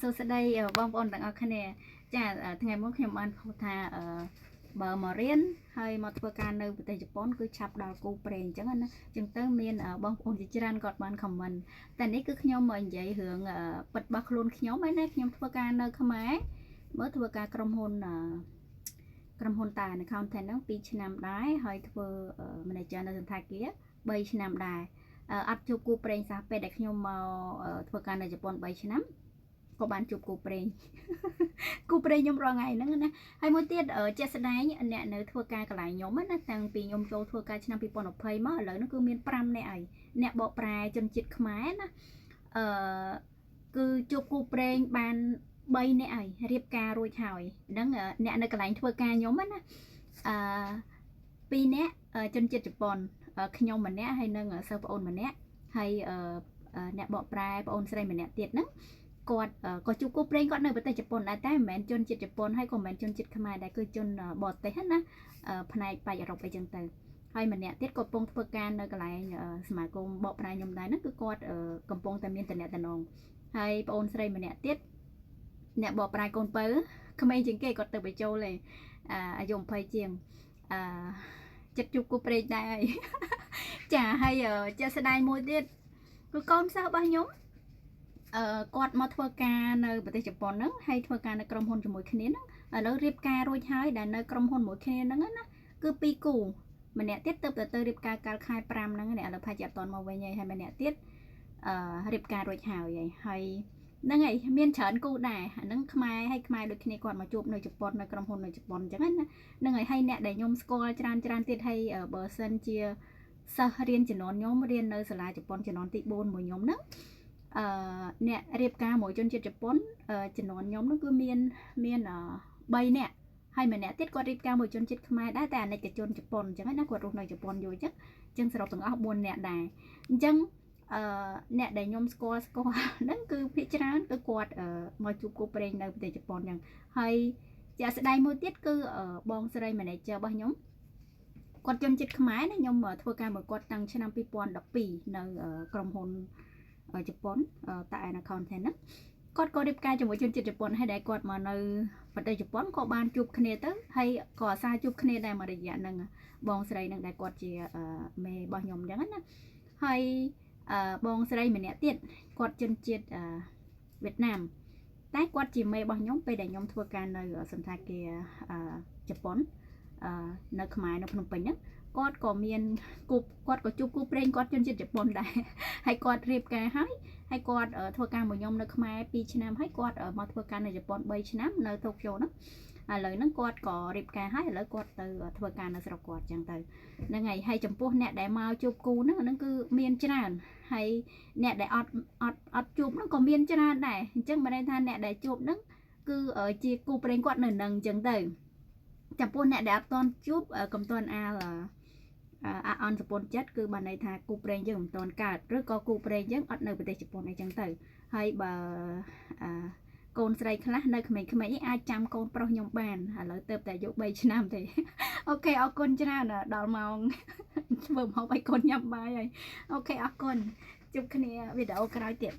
សួស្តីបងប្អូនទាំងអស់គ្នាចាថ្ងៃមុនខ្ញុំបានផុសថាអឺបើមករៀនហើយមកធ្វើការនៅប្រទេសជប៉ុនគឺឆាប់ដល់គូប្រេងអញ្ចឹងណាអញ្ចឹងទៅមានបងប្អូនជាច្រើនគាត់បាន comment តែនេះគឺខ្ញុំមកនិយាយរឿងពិតរបស់ខ្លួនខ្ញុំហើយណាខ្ញុំធ្វើការនៅខ្មែរមើលធ្វើការក្រុមហ៊ុនក្រុមហ៊ុនតា accountant ហ្នឹង2ឆ្នាំដែរហើយធ្វើ manager នៅសណ្ឋាគារ3ឆ្នាំដែរអត់ជួបគូប្រេងសោះពេលដែលខ្ញុំមកធ្វើការនៅជប៉ុន3ឆ្នាំក៏បានជួបគូប្រេងគូប្រេងខ្ញុំរាល់ថ្ងៃហ្នឹងណាហើយមួយទៀតជាក់ស្ដែងអ្នកនៅធ្វើការកន្លែងខ្ញុំណាតាំងពីខ្ញុំចូលធ្វើការឆ្នាំ2020មកឥឡូវហ្នឹងគឺមាន5នាក់ហើយអ្នកបកប្រែជនជាតិខ្មែរណាអឺគឺជួបគូប្រេងបាន3នាក់ហើយរៀបការរួចហើយហ្នឹងអ្នកនៅកន្លែងធ្វើការខ្ញុំណាអឺ2នាក់ជនជាតិជប៉ុនខ្ញុំម្នាក់ហើយនិងសិស្សប្អូនម្នាក់ហើយអ្នកបកប្រែប្អូនស្រីម្នាក់ទៀតហ្នឹងគាត់ក៏ជួបគូព្រេងគាត់នៅប្រទេសជប៉ុនដែរតែមិនមែនជនជាតិជប៉ុនហើយក៏មិនមែនជនជាតិខ្មែរដែរគឺជនបរទេសណាផ្នែកប៉ែកអឺរ៉ុបអីចឹងទៅហើយម្នាក់ទៀតក៏កំពុងធ្វើការនៅកន្លែងសមាគមបកប្រែខ្ញុំដែរហ្នឹងគឺគាត់កំពុងតែមានតំណែងហើយប្អូនស្រីម្នាក់ទៀតអ្នកបកប្រែកូនពៅក្មេងជាងគេគាត់ទៅបញ្ចូលឯងអាយុ20ជាងអឺចិត្តជួបគូព្រេងដែរហើយចាហើយជាក់ស្ដែងមួយទៀតគឺកូនសិស្សរបស់ខ្ញុំអឺគាត់មកធ្វើការនៅប្រទេសជប៉ុនហ្នឹងហើយធ្វើការនៅក្រុមហ៊ុនជាមួយគ្នាហ្នឹងឥឡូវរៀបការរួចហើយដែលនៅក្រុមហ៊ុនមួយគ្នាហ្នឹងណាគឺពីរគូម្នាក់ទៀតទៅទៅរៀបការកាលខែ5ហ្នឹងនេះឥឡូវផាជាអត់តមកវិញហើយហើយម្នាក់ទៀតអឺរៀបការរួចហើយហើយហ្នឹងហើយមានច្រើនគូដែរអាហ្នឹងខ្មែរហើយខ្មែរដូចគ្នាគាត់មកជួបនៅជប៉ុននៅក្រុមហ៊ុននៅជប៉ុនអញ្ចឹងណាហ្នឹងហើយហើយអ្នកដែលខ្ញុំស្គាល់ច្រើនច្រើនទៀតហើយបើសិនជាសិស្សរៀនជំនាន់ខ្ញុំរៀននៅសាលាជប៉ុនជំនាន់ទី4មួយខ្ញុំហ្នឹងអឺអ្នករៀបការមួយជនជាតិជប៉ុនជំនាន់ខ្ញុំនោះគឺមានមាន3នាក់ហើយម្នាក់ទៀតគាត់រៀបការមួយជនជាតិខ្មែរដែរតែអាណិកជនជប៉ុនអញ្ចឹងណាគាត់រស់នៅជប៉ុនយូរអញ្ចឹងអញ្ចឹងសរុបទាំងអស់4នាក់ដែរអញ្ចឹងអឺអ្នកដែលខ្ញុំស្គាល់ស្គាល់ហ្នឹងគឺភាគច្រើនគឺគាត់មកជួបគូព្រេងនៅប្រទេសជប៉ុនអញ្ចឹងហើយជាក់ស្ដែងមួយទៀតគឺបងស្រី manager របស់ខ្ញុំគាត់ជនជាតិខ្មែរណាខ្ញុំធ្វើការមួយគាត់តាំងឆ្នាំ2012នៅក្រុមហ៊ុនជប៉ុនតា accountant ហ្នឹងគាត់ក៏រៀបការជាមួយជនជាតិជប៉ុនហើយដែលគាត់មកនៅប្រទេសជប៉ុនក៏បានជួបគ្នាទៅហើយក៏អាសាជួបគ្នាដែរមួយរយៈហ្នឹងបងស្រីហ្នឹងដែលគាត់ជាមេរបស់ខ្ញុំអញ្ចឹងណាហើយបងស្រីម្នាក់ទៀតគាត់ជនជាតិវៀតណាមតែគាត់ជាមេរបស់ខ្ញុំពេលដែលខ្ញុំធ្វើការនៅសណ្ឋាគារជប៉ុននៅខ្មែរនៅភ្នំពេញហ្នឹងគាត់ក៏មានគូគាត់ក៏ជួបគូព្រេងគាត់ជនជាតិជប៉ុនដែរហើយគាត់រៀបការហើយហើយគាត់ធ្វើការមួយខ្ញុំនៅខ្មែរ2ឆ្នាំហើយគាត់មកធ្វើការនៅជប៉ុន3ឆ្នាំនៅតូក្យូហ្នឹងឥឡូវហ្នឹងគាត់ក៏រៀបការហើយឥឡូវគាត់ទៅធ្វើការនៅស្រុកគាត់ចឹងទៅហ្នឹងហើយហើយចំពោះអ្នកដែលមកជួបគូហ្នឹងហ្នឹងគឺមានច្រើនហើយអ្នកដែលអត់អត់អត់ជួបហ្នឹងក៏មានច្រើនដែរអញ្ចឹងមិនន័យថាអ្នកដែលជួបហ្នឹងគឺជាគូព្រេងគាត់នៅនឹងអញ្ចឹងទៅចំពោះអ្នកដែលអត់ទាន់ជួបកុំទាន់អាលអាអន់សពនចិត្តគឺបានន័យថាគូព្រេងយើងមិនទាន់កើតឬក៏គូព្រេងយើងអត់នៅប្រទេសជប៉ុនអីចឹងទៅហើយបើអឺកូនស្រីខ្លះនៅក្មេងៗអាចចាំកូនប្រុសខ្ញុំបានឥឡូវទៅតែអាយុ3ឆ្នាំទេOK អរគុណច្រើនដល់ម៉ោងធ្វើម្ហូបឲ្យកូនញ៉ាំបាយហើយ OK អរគុណជួបគ្នាវីដេអូក្រោយទៀត។